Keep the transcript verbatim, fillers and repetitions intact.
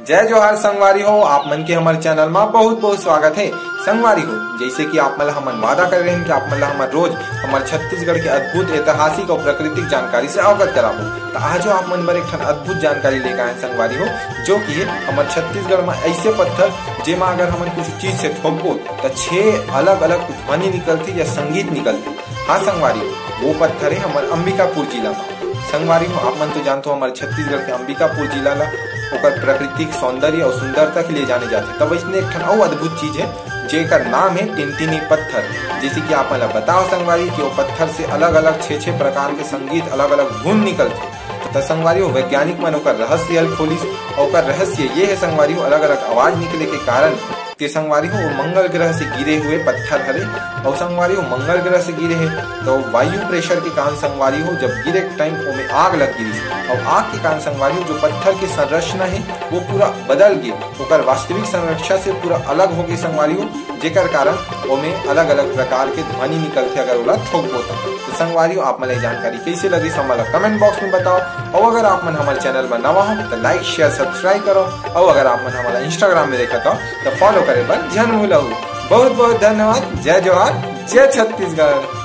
जय जोहार संगवारी हो, आप मन के हमर चैनल मा बहुत बहुत स्वागत हे। संगवारी हो, जैसे कि आप मन ला हमन वादा करे रहेन कि आप मन ला हमन रोज हमर छत्तीसगढ़ के अद्भुत ऐतिहासिक और प्राकृतिक जानकारी से अवगत कराबो, त आजो आप मन बर एक ठन अद्भुत जानकारी लेके आए संगवारी हो, जो कि हे हमर छत्तीसगढ़ मा ऐसे पत्थर, जेमा अगर हमन कुछ चीज से ठोकबो, त छह अलग-अलग ध्वनि निकलथे या संगीत निकलथे। हाँ संगवारी हो, वो पत्थर हे हमर अंबिकापुर जिला मा। संगवारी हो, आप मन तो जानथो हमर छत्तीसगढ़ के अंबिकापुर जिला ला, ओकर प्राकृतिक सौंदर्य और सुंदरता के लिए जाने जाथे। तब इसने एक ठन अउ अद्भुत चीज हे, जेकर नाम हे टिनटिनी पत्थर। जैसे कि आप मन ला बताओ संगवारी कि वो पत्थर से अलग-अलग छह-छह प्रकार के संगीत, अलग-अलग धुन निकलथे। त संगवारी हो, वैज्ञानिक मन ओकर रहस्य हल खोलिस, और ओकर रहस्य ये हे संगवारी हो, अलग-अलग आवाज निकले के कारण के संगवारी हो, वो मंगल ग्रह से गिरे हुए पत्थर हरे, और संगवारी हो, मंगल ग्रह से गिरे हे, तो वायु pressure के कारण संगवारी हो, जब गिरे के time ओमे आग लग गिरिस, और आग के कारण संगवारी हो, जो पत्थर के संरचना हे, वो पूरा बदल गे, ओकर वास्तविक संरचना से पूरा अलग हो गे संगवारी हो, जेकर कारण ओमे अलग-अलग प्रकार के ध्वनि निकलथे अगर ओला ठोकबो त। तो संगवारी हो, आप मन ला ये जानकारी कैसे लगिस, हमन ला comment box में बताओ, और अगर आप मन हमर चैनल में नवा हो तो like, share, subscribe करो, और अगर आप मन हमन ला Instagram में देखत हो तो follow करे बर झन भूलहू। बहुत बहुत धन्यवाद। जय जोहार, जय छत्तीसगढ़।